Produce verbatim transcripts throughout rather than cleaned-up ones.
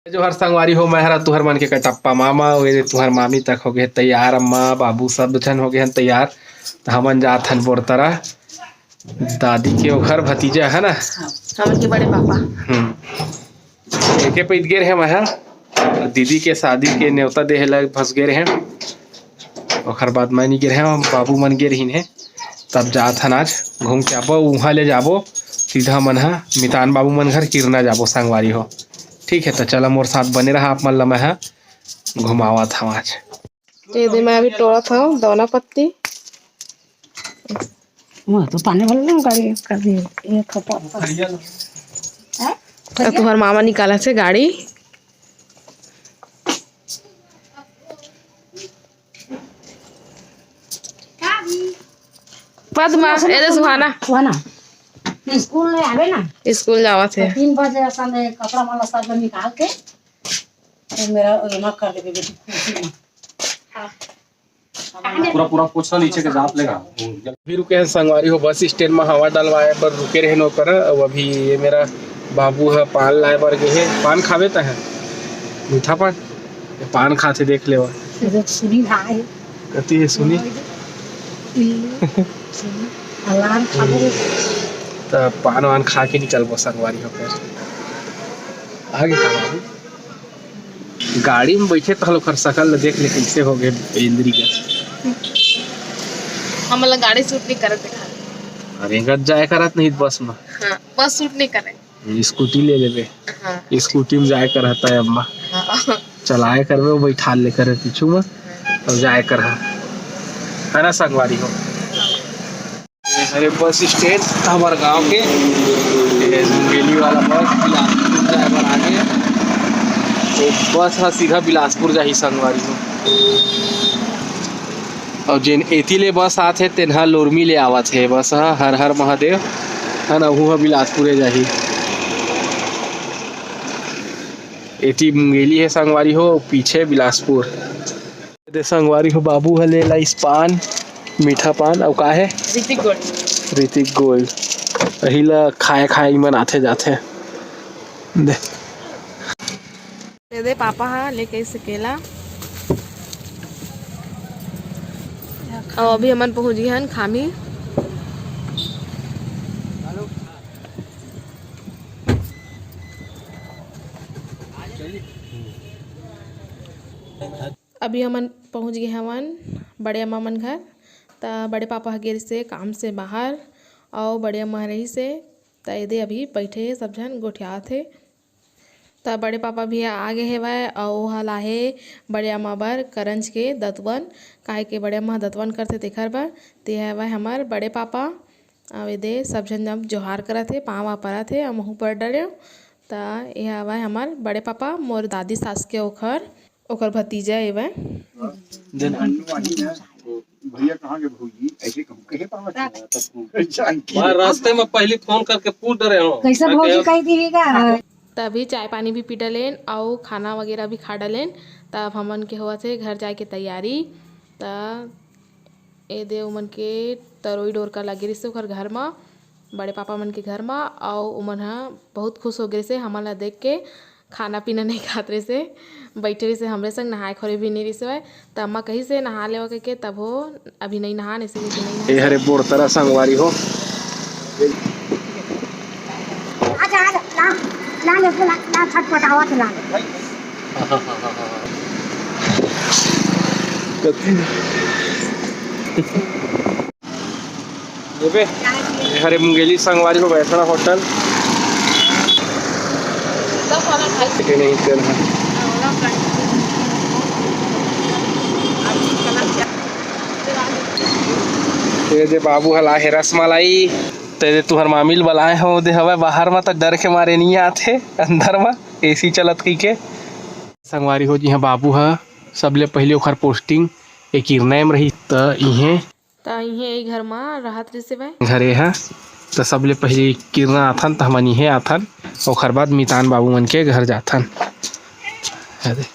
जोहार संगवारी हो, मैं हरा तुहर मन के कटप्पा मामा। वे तुहर मामी तक हो गए तैयार, अम्मा बाबू सब झन हो गए हन तैयार। त हमन जात हन बोरतरा दादी के ओखर भतीजा है ना, हमन के बड़े पापा। हम्म, एके पइत गे रहे मैं हा, दीदी के शादी के न्योता देहे ला फंस गे रहे। ओखर बाद मैं नी गे रहेंव, बाबू मन गे रहिन हे। तब जात हन आज घूम के आबो, उहाँ ले जाबो सीधा मन ह मितान बाबू मन घर किरना जाबो संगवारी हो। ठीक है, त चला मोर साथ बने रहा, आप मन ल मैं ह घुमावत हव आज। ये दे मैं अभी टोड़त हव दौना पत्ती। वो तो पानी भर लो, गाड़ी कर दी। ये तो पत्ता। हैं? त तुहर मामा निकाला से गाड़ी। पद्मा, सुन, ए दे सुन, सुहाना। सुहाना, स्कूल ले आवे ना। स्कूल जावत हे। तो तीन बजे असन कपड़ा वाला सब निकाल के, तो मेरा जमा कर देबे बेटी, कुर्सी में। पूरा, पूरा पोछा नीचे के जात लेगा। अभी रुके हैं संगवारी हो, बस स्टैंड में हवा डलवाए बर रुके रहे नौकर। अब अभी ये मेरा बाबू है, पान लाए बर गे हे। पान खावे त है, मीठा पान। ये पान खाथे, देख लेवा। सुनी भाई। कति हे सुनी? अलार्म खाबो। त पान वान खा के निकलबो संगवारी हो। फिर आगे का बाबू? गाड़ी में बैठे त ओकर शकल ल देख ले, कैसे हो गए इंद्री का। हमला गाड़ी सूट नहीं करत हे। अरे, रेंगत जाए करत नहीं बस में। हाँ, बस सूट नहीं करे। स्कूटी ले लेबे। हाँ। स्कूटी में जाए कर रहता है अम्मा। हाँ। चलाए करबे, वो बैठा ले करे पीछू में, हाँ। तब जाए कर है ना संगवारी हो। अरे बस स्टैंड हमारे गांव के, ये मुंगेली वाला बस बिलासपुर जाए बर आगे। तो बस हा सीधा बिलासपुर जाही संगवारी हो। और जेन एती ले बस आथे, तेन हा लोरमी ले आवत हे। बस हा हर हर महादेव है ना, उहू हा बिलासपुरे जाही। एती मुंगेली हे संगवारी हो, पीछे बिलासपुर। दे संगवारी हो, बाबू ह ले लाइस पान, मीठा पान, अउ का हे? ऋतिक गोल्ड। ऋतिक गोल्ड। अही ला खाए खाए इमन आथे जाथे। दे। दे दे पापा ह लेके आइस केला। अउ अभी हमन पहुंच गे हन खामी। अभी हमन पहुंच गे हवन बड़े अम्मा मन घर। त बड़े पापा ह गे रिहिसे काम से बाहर, अउ बड़े अम्मा रहिसे, त एदे अभी बइठे हे, सब झन गोठियात हे। त बड़े पापा भी आ गे हेवय, अउ ओहा लाहे बड़े अम्मा बर करंज के दतवन, काहे के बड़े अम्मा ह दतवन करथे तेखर बर। ते हवय हमर बड़े पापा, अउ एदे सब झन अब जोहार करत हे, पाँव परत हे, अउ महूँ पर डरेंव। त ए हवय हमर बड़े पापा, मोर दादी सास के ओखर, ओखर भतीजा एवय। भैया कहाँ के भौजी? ऐसे कहूँ कहे पावत है? जानकी। मैं रास्ते में पहली फोन करके पूछ डरे हूँ। कैसे भौजी कह दी का? तभी चाय पानी भी पी डलेन अउ खाना वगैरह भी खा डलेन। तब हमन के होवत हे घर जाए के तैयारी। त ए दे ओमन के तरोई डोरका लगे रिहिसे ओखर घर म, बड़े पापा मन के घर म, अउ ओमन ह बहुत खुश हो गे रिहिसे हमन ला देख के। खाना पीना नहीं खात रिहिसे, बइठे रिहिसे हमरे संग, नहाए खोरे भी नहीं रिहिसे। त अम्मा कहिसे नहा लेवा कहिके, तब हो अभी नहीं नहान, इसीलिए कि नहीं नहा। ए हरे बोरतरा संगवारी हो। आजा, आजा, ना, ना, ना, ना, ना, छटपटावत ना। कथी? एबे, ए हरे मुंगेली संगवारी हो, वैष्णव होटल। के नहीं तेल है। ये दे बाबू हला हे रसमलाई। ते दे तुहर मामी ल बलाए हो, दे हवय बाहर म, त डर के मारे नहीं आथे अंदर म, एसी चलत कहिके। संगवारी हो जी, हाँ, बाबू ह सबले पहिले ओखर पोस्टिंग ए किरना म रही, त इहें त इहें ए घर म रहत रिहिस हवय। घरे ह, त सबले पहिली किरना आथन, त हमन इहें आथन, ओखर बाद मितान बाबू मन के घर जाथन। अरे।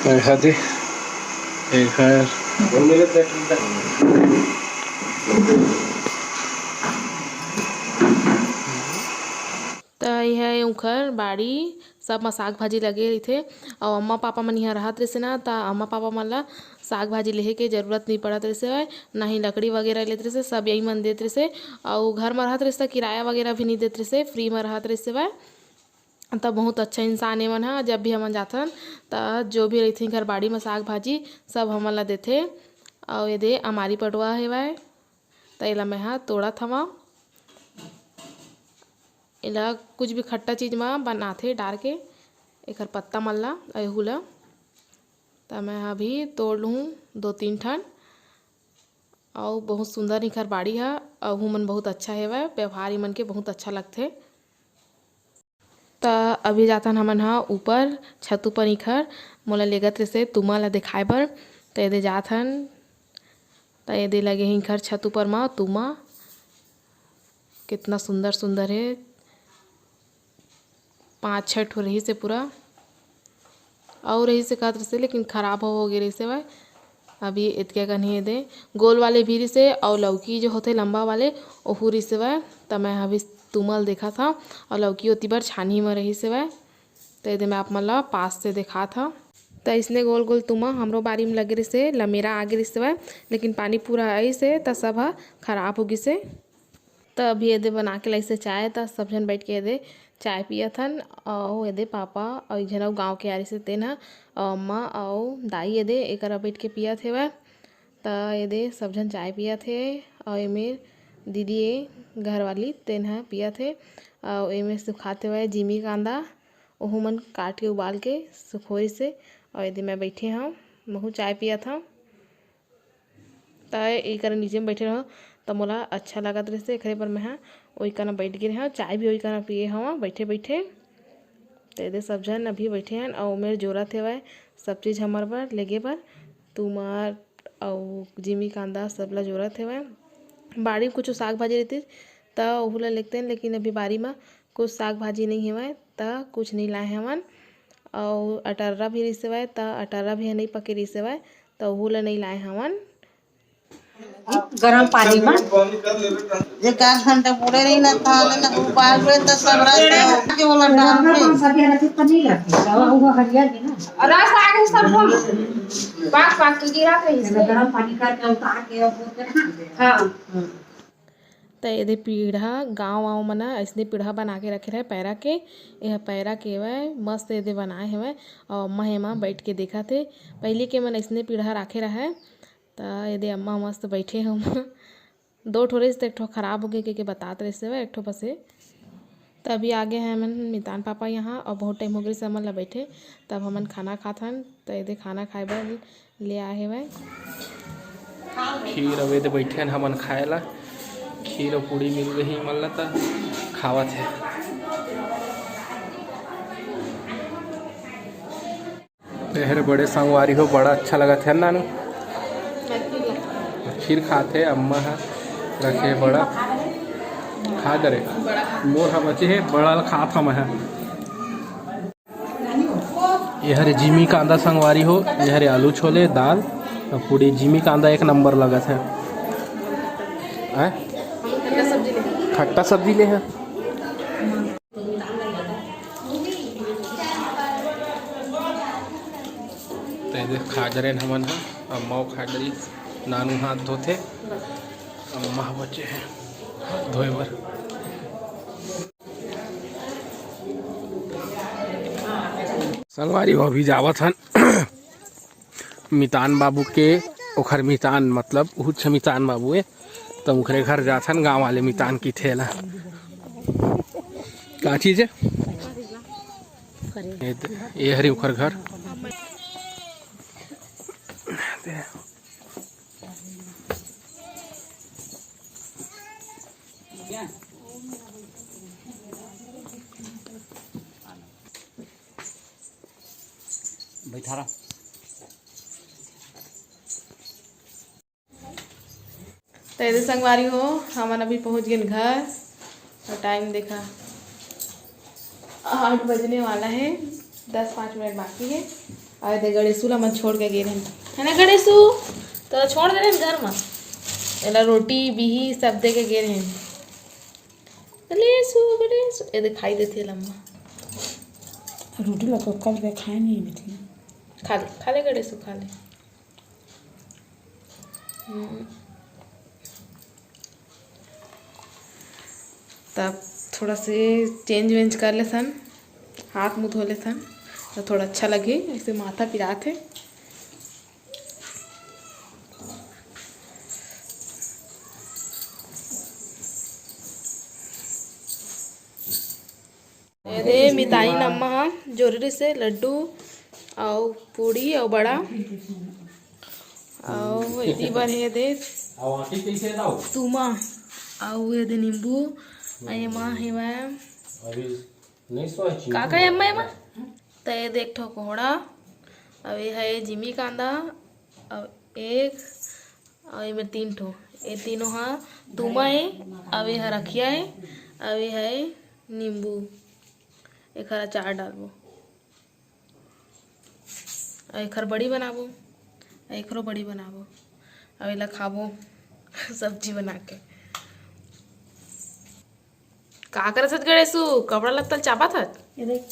ए हदे, ए घर। ये है उंखर बाड़ी, सब म साग भाजी लगे रहिथे। अउ अम्मा पापा मन इहाँ रहत रहिसे ना, त अम्मा पापा मन ला साग भाजी लेहे के जरूरत नइ पड़त रहिसे हवय, ना ही लकड़ी वगैरह लेत रहिसे, सब यही मन देत रहिसे। अउ घर म रहत रहिसे त किराया वगैरह भी नइ देत रहिसे, फ्री म रहत रहिसे हवय। त बहुत अच्छा इंसान ए मन ह। जब भी हमन जाथन, त जो भी रहिथे घर बाड़ी म साग भाजी, सब हमन ला देथे। अउ एदे अमारी पटवा हेवय, त एला मैं ह तोड़त हवं। एला कुछ भी खट्टा चीज म बनाथे डार के, एखर पत्ता मन ला, एहू ला। त मैं ह अभी तोड़ लूहूँ दो तीन ठन। अउ बहुत सुंदर इखर बाड़ी ह, अउ उमन बहुत अच्छा हेवय, व्यवहार इमन के बहुत अच्छा लगथे। त अभी जाथन हमन ह ऊपर छत ऊपर, इखर मोला लेगत रहिसे तुमा ला देखाए बर। त एदे जाथन, त एदे लगे हे इखर छत ऊपर म तुमा, कितना सुंदर सुंदर हे, पाँच छः ठो रहिसे पूरा, अउ रहिसे कहत रहिसे, लेकिन खराब हो, हो गे रहिसे हवय। अभी एतके कन ही एदे गोल वाले भी रहिसे, अउ लौकी जो होथे लंबा वाले, ओहू रहिसे हवय। त मैं अभी तुमा ल देखत हव, अउ लौकी ओती बर छानही म रहिसे हवय। त एदे मैं आप मन ल पास से देखात हव। त अइसने गोल गोल तुमा हमरो बारी म लगे रहिसे, लमेरा आगे रहिसे हवय, लेकिन पानी पूरा आइस हे, त सब ह खराब हो गिस हे। त अभी एदे बना के लाइसे चाय, त सब झन बैठ के एदे चाय पियत हन। अउ एदे पापा अउ एक झन अउ गाँव के आ रहिसे तेन ह, अउ अम्मा अउ दाई एदे एकरा बैठ के पियत हेवय। त एदे सब झन चाय पियत हे, अउ एमे दीदी ए घरवाली तेन ह पियत हे, अउ एमे सुखात हेवय जिमी कांदा, ओहू मन काट के उबाल के सुखोइस हे। अउ एदे मैं बैठे हव, महू चाय पियत हव। त एकर नीचे में बैठे रहो, त मोला अच्छा लागत रहिसे, एखरे बर मैं ह ओई कना बैठ गे रहेंव, चाय भी ओई कना पिए हव बैठे बैठे। त एदे सब झन अभी बैठे हन, अउ ओमेर जोरत हेवय सब चीज हमर बर लेगे बर, तुमर अउ जिमी कांदा सब ला जोरत हेवय। बाड़ी म कुछु साग भाजी रहितिस, त ओहू ला लेगतेन, लेकिन अभी बारी म कुछ साग भाजी नइ हेवय, त कुछ नइ लाए हवन। अउ अटर्रा भी रहिसे हवय, त अटर्रा भी ह नइ पके रहिसे हवय, त ओहू ला नइ लाए हवन। गरम पानी म एक आध घंटा पूरे रही ना, ताले ना उबाल के तो सब रस के ओला डाल दे। और रस आ गई सब हम बाक बाक के गिरा रही से। गरम पानी करके उतार के अब वो करना। हाँ। त एदे पीढ़ा, गाँव वाँव मन ह अइसने पीढ़ा बना के रखे रहे पैरा के। एह पैरा के हवय, मस्त एदे बनाए हवय। अउ अम्मा ह एमा बइठ के देखत हे। पहिली के मन अइसने पीढ़ा राखे रहय। त एदे अम्मा मस्त बइठे हे ओमा। दो ठो रहिस, त एक ठो खराब हो गे कहिके बतात रहिस हवय, एक ठो बस हे। त अभी आगे हैं हमन मितान पापा यहाँ, अउ बहुत टाइम हो गे रहिस हमन ला बइठे। तब हमन खाना खात हन, त एदे खाना खाए बर ले आए हेवय। खीर अउ एदे बइठे हन हमन खाए ला। खीर अउ पूड़ी मिल गई हमन ला, त खावत हे। एहर बड़े संगवारी हो, बड़ा अच्छा लगत हे नानू। खीर खात हे, अम्मा ह रखे बड़ा खा डरे। मोर ह बचे हे, बड़ा ल खात हव मैं ह। एहर जिमी कांदा संगवारी हो, एहर आलू छोले, दाल अउ पूड़ी। जिमी कांदा एक नंबर लगत हे। आय? खट्टा सब्जी ले हे। त एदे खा डरेन हमन ह, अम्मा खा डरी, नानू हाथ धोथे, अम्मा बचे हे हाथ धोए बर। संगवारी हो, अभी जावत हन मितान बाबू के, ओखर मितान मतलब उहुच मितान बाबू ए, त ओखरे घर जाथन, गांव वाले मितान की ठेला। का चीज हे? ए, ए हरी ओखर घर। बैठा रहा। त एदे संगवारी हो, हमन अभी पहुंच गेन घर। अउ टाइम देखा, आठ बजने वाला हे, दस पाँच मिनट बाकी हे। अउ एदे गणेशु ला मन छोड़ के गे रहेन, है ना गणेशु? त छोड़ दे रहेन घर म, एला रोटी बिही सब दे के गे रहेन। गणेशु, गणेशु, ये दिखाई देथे लम्मा। रोटी ला तो कब ले खाए नहीं बेटी। खा ले, खा ले गणेशु, खा ले। हम्म। तब थोड़ा से चेंज वेंज कर लेथन, हाथ मुंह धो लेथन, तो थोड़ा अच्छा लगे। ऐसे माथा पिरात हे। ये दे मिताई नम्मा ह जोररी से लड्डू अउ पूड़ी अउ बड़ा अउ एती बर हे दे तुमा अउ ये दे नींबू। अउ ये माँ हे वह अभी नहीं सोया चिंटू। का का अम्मा, अम्मा? त ये दे एक ठो कोहड़ा, अउ ये है जिमी कांदा, अउ एक, अउ ये में तीन ठो, ये तीनों हा तुमा हे, अउ ये हा रखिया हे, अउ ये है नींबू। एखर अचार डालबो, अउ एखर बड़ी बनाबो, अउ एकरो बड़ी बनाबो, अउ एला खाबो सब्जी बना के। का करत हस गणेशु? कपड़ा लत्ता ल चाबत हस? ये देख।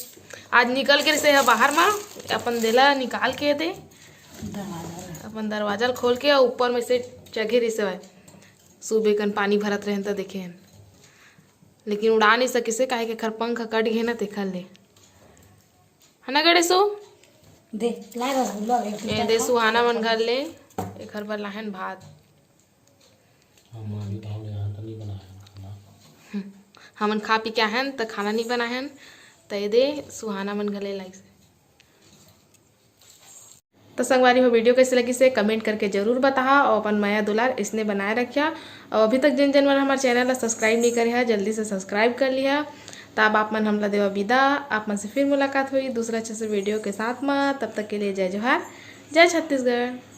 आज निकल के रिसे ह बाहर मा, अपन देला निकाल के दे, दरवाजा ल। अपन दरवाजा ल खोल के अउ ऊपर में से चघे रिसे हवय। सुबह कन पानी भरत रहेन त देखे हन, लेकिन उड़ा नहीं सकिसे, काहे के एखर पंख कट गे ना, तेखर ले। है ना गणेशु? दे, ला रसगुल्ला, एक ये दे सुहाना मन घर ले, एखर बर लाहन भात। हम अभी तो हमने यहाँ तो नहीं बनाया खाना। हमन खा पी के आहन त खाना नहीं बनाहन, त ये दे सुहाना मन घर ले लाइस। त संगवारी हो, वीडियो कैसे लगिसे कमेंट करके जरूर बताहा अउ अपन मया दुलार इसने बनाए रखिया। अउ अभी तक जिन जन मन हमारे चैनल ला सब्सक्राइब नहीं करे हा, जल्दी से सब्सक्राइब कर लिहा, तब आप मन हमला देवा विदा। आप मन से फिर मुलाकात होई दूसरा अच्छे से वीडियो के साथ मा। तब तक के लिए जय जोहार, जय छत्तीसगढ़।